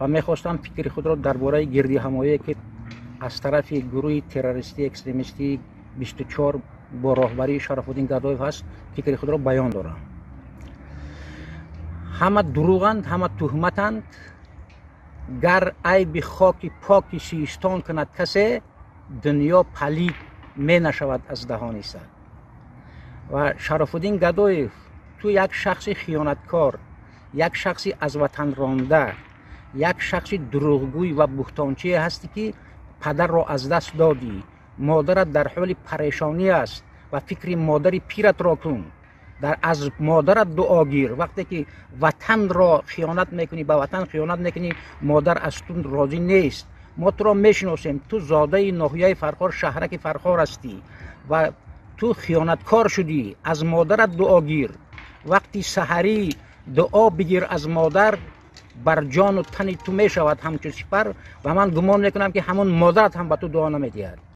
Ва мехостам фикри худро дар бораи гирдиҳамоие, ки аз тарафи гурӯҳи террористии экстремистии 24 бо роҳбарии Шарафуддин Гадоев ҳаст, фикри худро баён дорам. Ҳама дурӯғанд, ҳама туҳматанд. Гар айби хоки поки Систон кунад касе, дунё палид менашавад аз даҳони саг. Ва Шарафуддин Гадоев, ту як шахси хиёнаткор, як шахси аз ватан ронда, як шахси дурӯғгӯй ва буҳтончие ҳастӣ, ки падарро аз даст додӣ, модарат дар ҳоли парешонӣ аст ва фикри модари пиратро кун, аз модарат дуо гир. Вақте ки ватанро хиёнат мекунӣ, ба ватан хиёнат мекунӣ, модар аз ту розӣ нест. Мо туро мешиносем, ту зодаи ноҳияи Фархор, шаҳраки Фархор ҳастӣ ва ту хиёнаткор шудӣ. Аз модарат дуо гир, вақти саҳарӣ дуо бигир аз модар, бар ҷону тани ту мешавад ҳамчун сипар. Ва ман гумон мекунам, ки ҳамон модарат ҳам ба ту дуо намедиҳад.